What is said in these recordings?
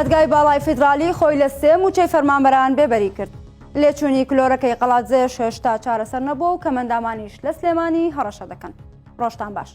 دادگای باڵای فیدرالی خۆی لە سێ مووچەی فەرمانبەران بێبەری کرد. لێچوونی کلۆرەکەی قەڵادزێش هێشتا چارەسەر نەبووە و کەمئەندامانیش لە سلێمانی هەڕەشە دەکەن. ڕۆژتان باش.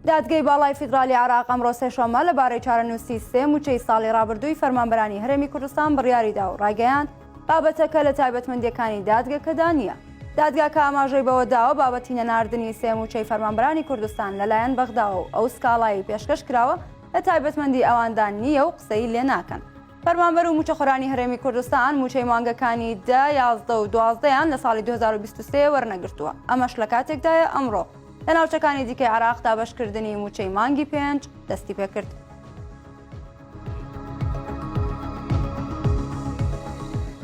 دادگەی باڵای فیدرالی عێراق ئەمڕۆ سێشەممە لەبارەی چارەنووسی سێ مووچەی ساڵی ڕابردووی فەرمانبەرانی هەرێمی کوردستان بڕیاریدا و ڕایگەیاند، بابەتەکە لە تایبەتمەندییەکانی دادگەکەدا نییە. دادگاکە ئاماژەی بەوە داوە، بابەتی نەناردنی سێ مووچەی فەرمانبەرانی کوردستان لەلایەن بەغداوە و ئەو سکاڵایەی پێشکەش کراوە لە تایبەتمەندی ئەواندا نییە و قسەی لێ ناکەن. فەرمانبەر و مووچەخۆرانی هەرێمی کوردستان مووچەی مانگەکانی دە، 11 و دوازدەیان لە ساڵی 2023 وەرنەگرتووە، ئەمەش لە کاتێکدایە ئەمڕۆ لە ناوچەکانی دیکەی عێراق دابەشکردنی مووچەی مانگی پێنج دەستیپێکرد.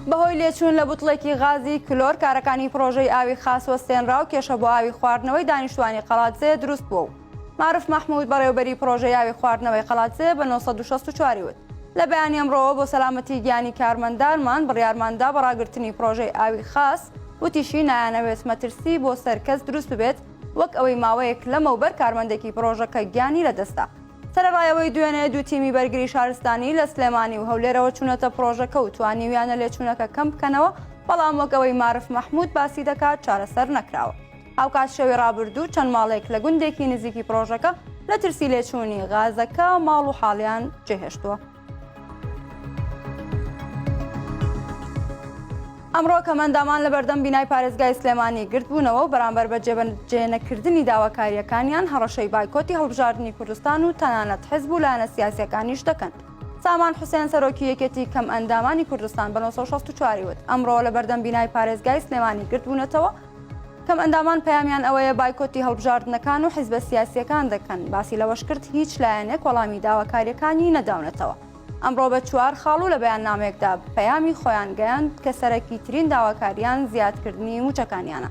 بەهۆی لێچوون لە بوتڵێکی غازی کلۆر کارەکانی پڕۆژەی ئاوی خاس وەستێنرا و کێشە بۆ ئاوی خواردنەوەی دانیشتوانی قەڵادزێ دروست بووە و مارف مەحمود بەڕێوەبەری پڕۆژەی ئاوی خواردنەوەی قەڵادزێ بە 964 وت لە بەیانی ئەمڕۆوە بۆ سەلامەتی گیانی کارمەندانمان بڕیارماندا بە ڕاگرتنی پڕۆژەی ئاوی خاس وتیشی نایانەوێت مەترسی بۆ سەر کەس دروست ببێت وەک ئەوەی ماوەیەک لەمەوبەر کارمەندێکی پڕۆژەکە گیانی لەدەستدا سەرەڕای ئەوەی دوێنێ دوو تیمی بەرگری شارستانی لە سلێمانی و هەولێرەوە چوونەتە پڕۆژەکە و توانیویانە لێچوونەکە کەم بکەنەوە، بەڵام وەک ئەوەی مارف مەحمود باسی دەکات چارەسەر نەکراوە. هاوکات شەوی ڕابردوو چەند ماڵێک لە گوندێکی نزیکی پڕۆژەکە لە ترسی لێچوونی غازەکە ماڵ و حاڵیان جێهێشتووە. ئەمڕۆ کەمئەندامان لە بەردەم بینای پارێزگای سلێمانی گردبوونەوە و بەرامبەر بە جێبەجێنەکردنی داواکارییەکانیان هەڕەشەی بایکۆتی هەڵبژاردنی کوردستان و تەنانەت حزب و لایەنە سیاسییەکانیش دەکەن. سامان حوسێن سەرۆکی یەکێتی کەمئەندامانی کوردستان بە 964 وت، ئەمڕۆ لە بەردەم بینای پارێزگای سلێمانی گردبوونەتەوە، کەمئەندامان پەیامیان ئەوەیە بایکۆتی هەڵبژاردنەکان و حیزبە سیاسییەکان دەکەن، باسی لەوەشکرد هیچ لایەنێک وەڵامی داواکارییەکانی نەداونەتەوە. ئەمڕۆ بە چوار خاڵ و لە بەیاننامەیەکدا پەیامی خۆیان گەیاند کە سەرەکیترین داواکارییان زیادکردنی مووچەکانیانە.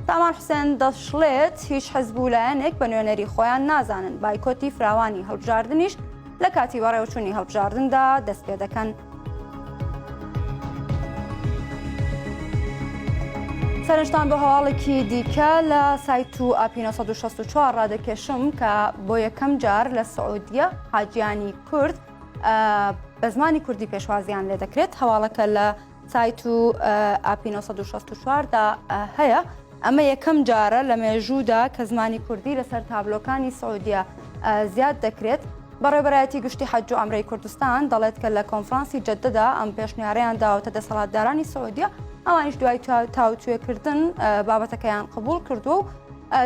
سامان حوسێن دەشڵێت، هیچ حزب و لایەنێک بە نوێنەری خۆیان نازانن، بایکۆتی فراوانی هەڵبژاردنیش لە کاتی بەڕێوەچوونی هەڵبژاردندا دەستپێدەکەن. سەرنجتان بۆ هەواڵێکی دیکە لە سایت و ئاپی 964 ڕادەکێشم کە بۆ یەکەم جار لە سعودیە حاجیانی کورد بە زمانی کوردی پێشوازیان لێ دەکرێت هەواڵەکە لە سایت و ئاپی 964 دا هەیە ئەمە یەکەم جارە لە مێژوودا کە زمانی کوردی لەسەر تابلۆکانی سعودیە زیاد دەکرێت بەڕێوەبەرایەتی گشتی حەج و عەمرەی کوردستان دەڵێت کە لە کۆنفرانسی جەدەدا ئەم پێشنیارەیان داوەتە دەسەڵاتدارانی سعودیە ئەوانیش دوای تاوتوێکردن بابەتەکەیان قبوڵ کردووە و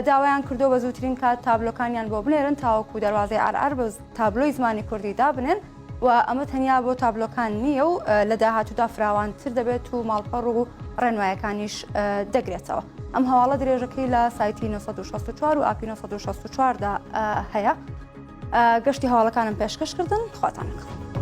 داوایان کردووە بە زووترین کات تابلۆکانیان بۆ بنێرن تاوەکو دەروازەی عەرعەر بە تابلۆی زمانی کوردی دابنێن و ئەمە تەنیا بۆ تابلۆکان نییە و لە داهاتوودا فراوانتر دەبێت و ماڵپەڕ و ڕێنمایەکانیش دەگرێتەوە. ئەم هەواڵە درێژەکەی لە سایتی 964 و ئاپی 964 دا هەیە. گەشتی هەواڵەکانم پێشکەش کردن خواتان لەگەڵ.